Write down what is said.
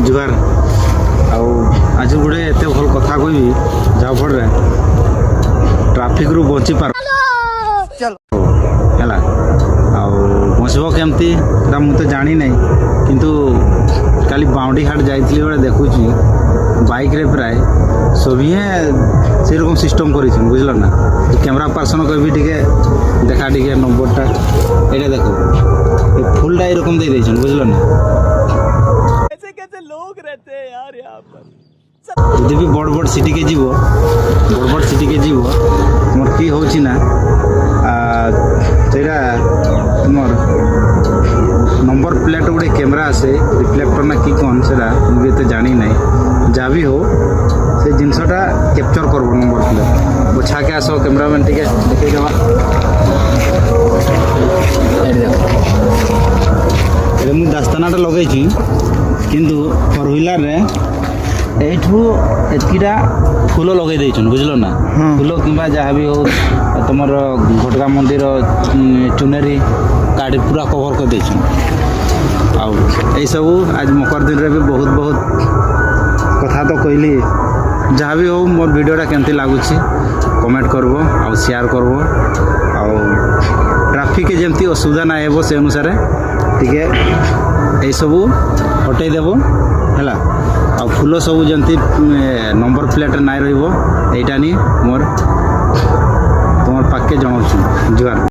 ଜୁହାର। ଆଉ ଆଜି ଗୋଟେ ଏତେ ଭଲ କଥା କହିବି, ଯାହାଫଳରେ ଟ୍ରାଫିକରୁ ବଞ୍ଚିପାର ହେଲା। ଆଉ ବଞ୍ଚିବ କେମିତି, ସେଟା ମୁଁ ତ ଜାଣିନାହିଁ। କିନ୍ତୁ କାଲି ବାଉଣ୍ଡି ହାଟ ଯାଇଥିଲି ବେଳେ ଦେଖୁଛି, ବାଇକ୍ରେ ପ୍ରାୟ ସଭିଏଁ ସେରକମ ସିଷ୍ଟମ୍ କରିଛନ୍, ବୁଝିଲ ନା? କ୍ୟାମେରା ପର୍ସନ୍ କହିବି, ଟିକେ ଦେଖା ଟିକେ ନମ୍ବରଟା। ଏଇଟା ଦେଖ, ଏ ଫୁଲଟା ଏରକମ ଦେଇ ଦେଇଛନ୍, ବୁଝିଲ ନା? कैसे कैसे लोग रहते हैं यार यहाँ पर। ଯଦି ବି ବଡ଼ ବଡ଼ ସିଟିକେ ଯିବ, ବଡ଼ ବଡ଼ ସିଟିକେ ଯିବ, ତୁମର କି ହେଉଛି ନା, ସେଇଟା ତୁମର ନମ୍ବର ପ୍ଲେଟ୍ ଗୋଟେ କ୍ୟାମେରା ଆସେ, ରିଫ୍ଲେକ୍ଟର ନା କି କ'ଣ ସେଟା, ମୁଁ ବି ଏତେ ଜାଣି ନାହିଁ। ଯାହା ବି ହଉ, ସେ ଜିନିଷଟା କ୍ୟାପଚର୍ କରିବ ନମ୍ବର ପ୍ଲେଟ୍। ପଛାକେ ଆସ କ୍ୟାମେରାମ୍ୟାନ୍, ଟିକେ ଦେଖେଇଦେବା। ଏଇଠି ଦେଖ, ଏବେ ମୁଁ ଦାସ୍ତାନାଟା ଲଗେଇଛି, କିନ୍ତୁ ଫୋର୍ ହ୍ୱିଲର୍ରେ ଏଇଠୁ ଏତିକିଟା ଫୁଲ ଲଗେଇ ଦେଇଛନ୍, ବୁଝିଲ ନା? ଫୁଲ କିମ୍ବା ଯାହା ବି ହଉ, ତୁମର ଘଟଗାଁ ମନ୍ଦିର ଚୁନେରୀ କାଢ଼ି ପୁରା କଭର୍ କରିଦେଇଛନ୍। ଆଉ ଏଇସବୁ ଆଜି ମକର ଦିନରେ ବି ବହୁତ ବହୁତ କଥା ତ କହିଲି। ଯାହା ବି ହଉ, ମୋର ଭିଡ଼ିଓଟା କେମିତି ଲାଗୁଛି କମେଣ୍ଟ କରିବ ଆଉ ସେୟାର କରିବ। ଆଉ ଟ୍ରାଫିକ୍ ଯେମିତି ଅସୁବିଧା ନାଇଁ ହେବ, ସେ ଅନୁସାରେ ଟିକେ ଏଇସବୁ ହଟେଇ ଦେବ, ହେଲା? ଆଉ ଫୁଲ ସବୁ ଯେମିତି ନମ୍ବର ପ୍ଲେଟ୍ରେ ନାଇଁ ରହିବ, ଏଇଟା ନି ମୋର ତୁମର ପାଖକେ ଜଣାଉଛୁ। ଜୁହାର।